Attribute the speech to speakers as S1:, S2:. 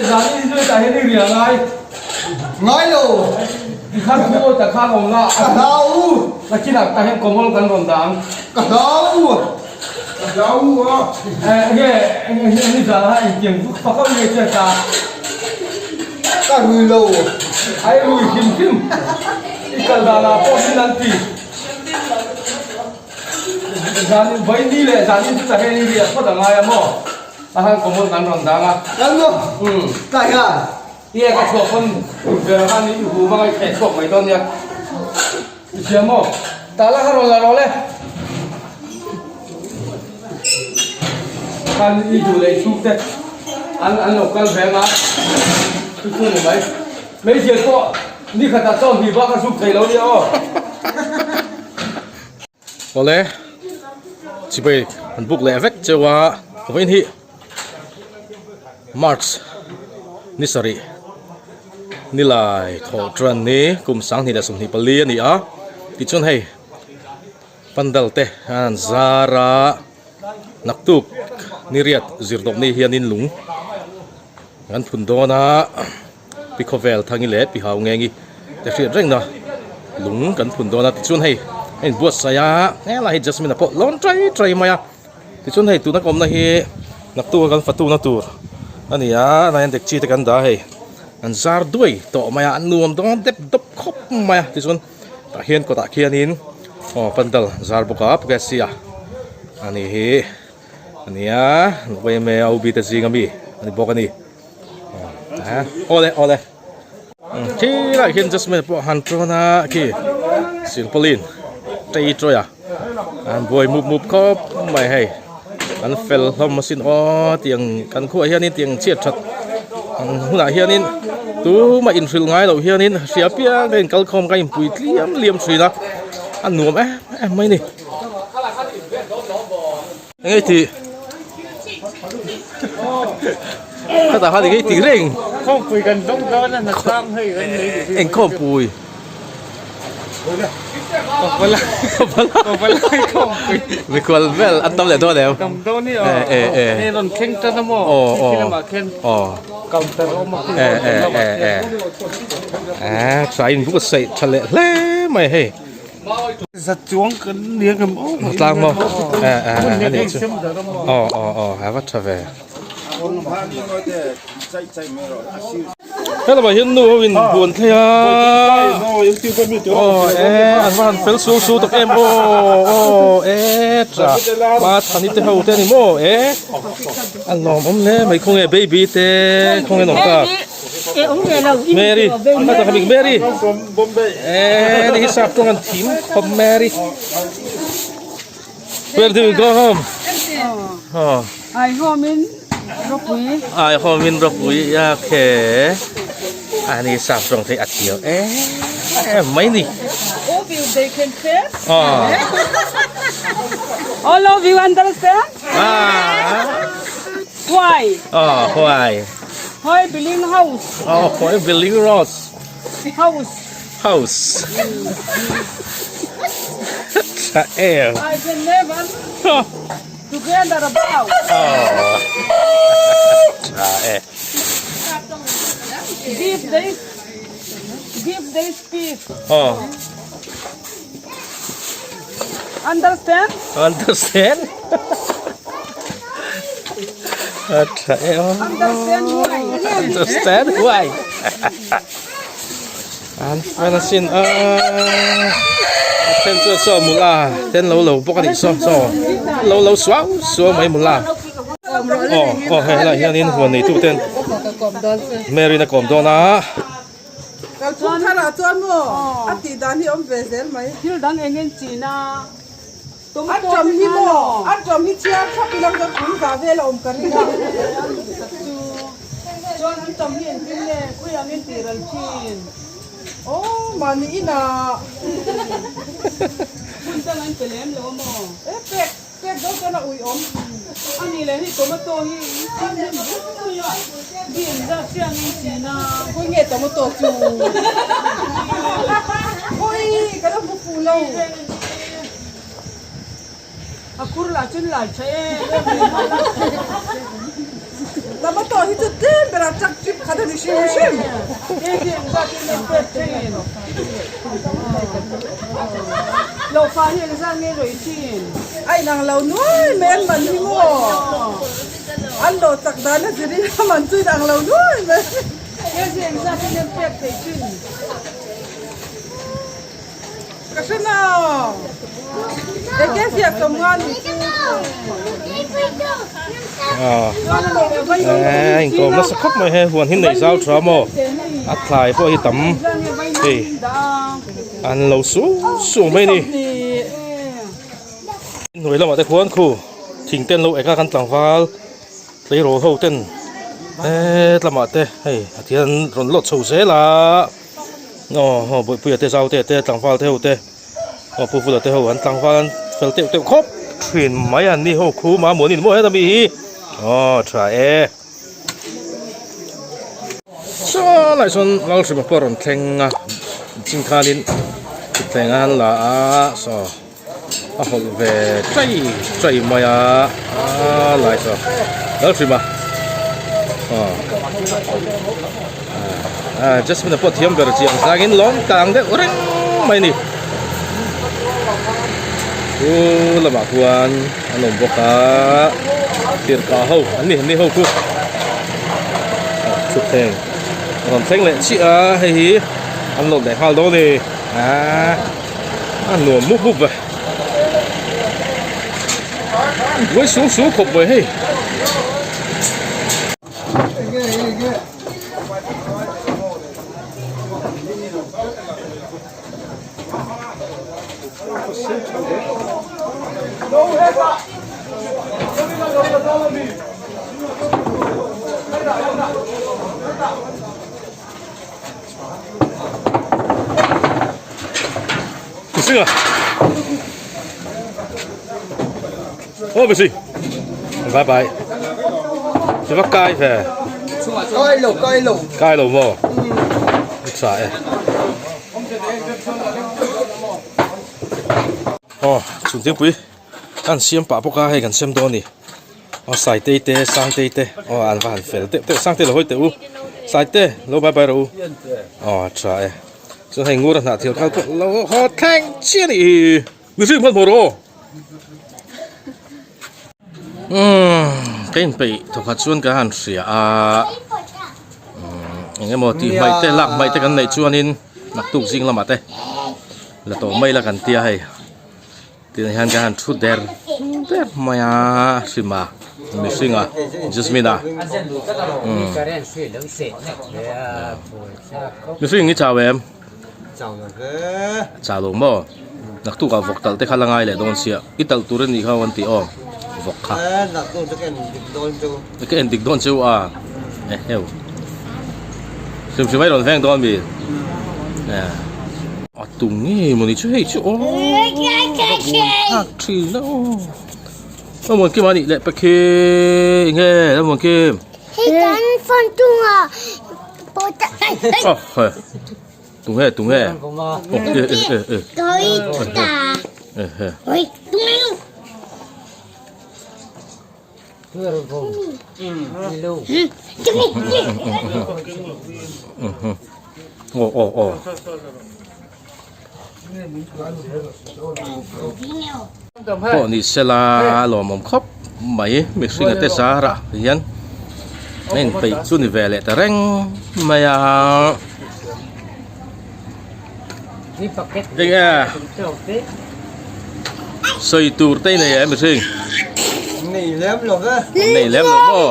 S1: Zan in zui tah hian i ria ngai.
S2: Ngai lo.
S1: Tikhan thu awi tak khan awm la.
S2: Ka hlau.
S1: Nakinah tah hian kawmol kan rawn dah ang.
S2: Ka hlau.
S3: Ka hlau a.
S1: Enge enge ni zan ah engtiang vuk fak ang nge chian ta.
S2: Ka rui lo.
S1: Ai rui hrim hrim. I kal dan ah pawh min an ti. Zan in vai ni leh zan in chu tah hian i riah phawt a ngai a maw. A han kawmol kan rawn dang a.
S2: Kan maw? Tlai hian.
S1: Nge ka chhuah pawn tukverh khan i hum anga i theh chhuak mai dawn nia. I thiam maw? Tah la kha rawn la rawh le. Khan i duh leh i chhuk te an an lo kal ve anga chu chu ni mai. Hmeichhia pawh ni khatah chaw hnih bak a zuk thei lo nia aw.
S4: Awle chibai an buk leh vek cheu a vawiin hi March ni sarih nilai thawh tan ni kum 2024 a ni a tichuan hei pandal te an han zar a naktuk ni riat zir tawp ni hianin lung an phun dawn a. Pi khawvel thangi leh pi hau ngengi te hriat reng na lung kan phun dawn a tichuan hei a in buatsaih a helai hi jasmine a pawh lawn trai trai mai a tichuan hei tuna ka awmna hi naktuk a kan fatu na tur a ni a tunah hian dekchi te kan dah a hei an zar duai tawh mai a an nuam dawn dep dawp khawp mai a tichuan tah hian kawtah khianin aw pandal zar bawk a pukesi a ani hi a ni a yma OB te zing ami a ni bawk a ni. Awle awle khi lai khian jasmine pawh han tawn a khi silpaulin tei tawih a an buai mup mup khawp mai hei an fel hlawm asin aw tiang kan khuaah hianin tiang chhiat that ang hunah hianin tumah inhrilh ngai loh hianin hria piang a inkal khawm kha a inpui tliam liam thin a a nuam em em mai a ni. Eng ei tih Khatah khan eng ei tih reng
S3: Khawmpui kan dawng dawn a hnatlang hei kan nei duh
S4: Eng khawmpui
S3: Kawpalai khawmpui
S4: Mikhual vel an tam leh dawn em
S3: Tam dawn i aw Hei rawn thleng tan a maw Khi lamah khian counter a awm a khi lamah khian
S4: Tha in buk a saih tha leh hle mai hei.
S3: Za chuang kan nia ngam aw
S4: Hmu tlang maw eh eh eh ani chu aw aw aw a va tha ve helamah hian nu ho in buan thlei a aw eh an va han fel su su tak em aw aw eh tha ma thani te ho te ani maw eh a lawmawm hle mai khawnge baby te khawnge an awm tak. Mary a ta bik Mary eh ni hi sap tawng an thim khawp Mary Where do you go home? Oh.
S5: I home in Ropui.
S4: I home in Ropui. Yeah, okay. Ani sap tawng thei a thiam eh mai ni.
S5: All of you they can face.
S4: Oh.
S5: All of you understand?
S4: Ah.
S5: Why?
S4: Oh, why?
S5: Hoi building house.
S4: Oh, hoi building house.
S5: House.
S4: House. Tha em.
S5: I can never together about.
S4: Oh. Tha e.
S5: Give this give this peace.
S4: Oh.
S5: Understand?
S4: Understand? A tha e aw.
S5: Understand why?
S4: Understand why? An fan asin a a then chuan saw mula ten lo lo bawk a nih saw saw lo lo suau suau mai mula aw aw hei helai hianin huan neitu ten Mary in a kawm dawn a.
S6: Kalphung tharah chuan maw a tih dan hi a awm ve zel mai.
S5: Thil dang eng en chin a
S6: A ṭawm hi maw a ṭawm hi chhiar thlap ila chuan kum za vel a awm ka ring a.
S5: Chuan an ṭawm hi engtin nge khawi ang in tih ral thin.
S6: Aw mahni inah.
S5: Hun dang an pe lem lo a maw?
S6: E pek pek dawn chuan a ui awm.
S5: A nih leh hei tomato hi in chin hnem vek mai a, mi engzat chiah nge in chin a?
S6: Khawi nge tomato chu? Khawi ka la hmu fuh lo.
S5: A khur lah chuan lai tha em em mai nghal a.
S6: Tomato hi chu tlem berah chak chip. a ni hrim hrim. A inang lo nuai mai an man hi maw? An lawh chak dan a zirin a man chu inang lo nuai mai. Ka hre lo. Enge ziah tlawm nga ni chu.
S4: A inkawm nasa khawp mai he huan hi nei zau tha maw a thlai pawh hi tam hei an lo su su mai a ni hnuai lamah te khuan khu thing te an lo ek a kan tlangval tleirawl ho ten hetlamah te hei a thian an rawn lawt chho zel a. Aw haw Bawihpuia te Zaute te tlangval te ho te aw Pu Vula te ho an tlangval an fel teuh teuh khawp thin mai an ni ho khu ma muan in maw heta mi hi aw tha e saw lai sawn Lalhrima pawh a rawn thleng a ching khanin thutthleng a han la a saw a hawlh ve chai chai mai a a lai saw Lalhrima aw ah Jasmine pawh thiam ber chiang zangin lawm tang deuh reng mai a ni chu lamah khuan an awm bawk a tirhkah ho an ni an ni ho chu thutthleng a rawn thleng leh chiah a hei hi an lawt leh nghal dawn a ni ah. A nuam mup mup ve. Buai su su khawp mai hei. Mihring a aw mihring bye bye ti va kai ve
S2: kai lo kai lo
S4: kai lo maw tha e aw chhungthingpui kan siam pah bawk a hei kan siam dawn a ni. Aw Saitei te Sangtei te aw an va han fel deuh deuh Sangtei lo hawi teh u Saite lo bye bye rawh u aw a tha e chuan hei ngur a hnah thil khal pawh lo haw thleng chiah a nih hi mihring hman hmuh rawh aw umm ka inpeih thawkhat chuan ka han hria a umm eng emaw tih hmaih te lak hmaih te kan neih chuanin naktuk zing lamah te la tawh mai la kan tia hei. Tinah hian ka han thu der der mai a Hrima mihringa Jasmine a umm mihring i chau em chau lo maw naktuk ah vawk talh te kha la ngai leh dawn sia i talh tur a nih kha an ti aw vawk kha ka en dik dawn chu a eheu hrim hrim a i rawn veng dawn mi. A tu nge mawni chu hei chu aw a bul phak thin a aw Lalmuan Kim a nih leh pek hi enge Lalmuan Kim
S7: Hei kan phone tunga pawta
S4: aw hei tunge tunge aw e e e e
S7: Toi ta
S4: e he
S7: Oi tunge
S4: Aw aw aw. Pawh ni sela lawmawm khawp mai mihring ate zar ah hian a inpeih chu ni ve leh ta reng mai a. Eng e sawi tur te i nei em mihring?
S2: Nei lem lo ve.
S4: Nei lem lo maw?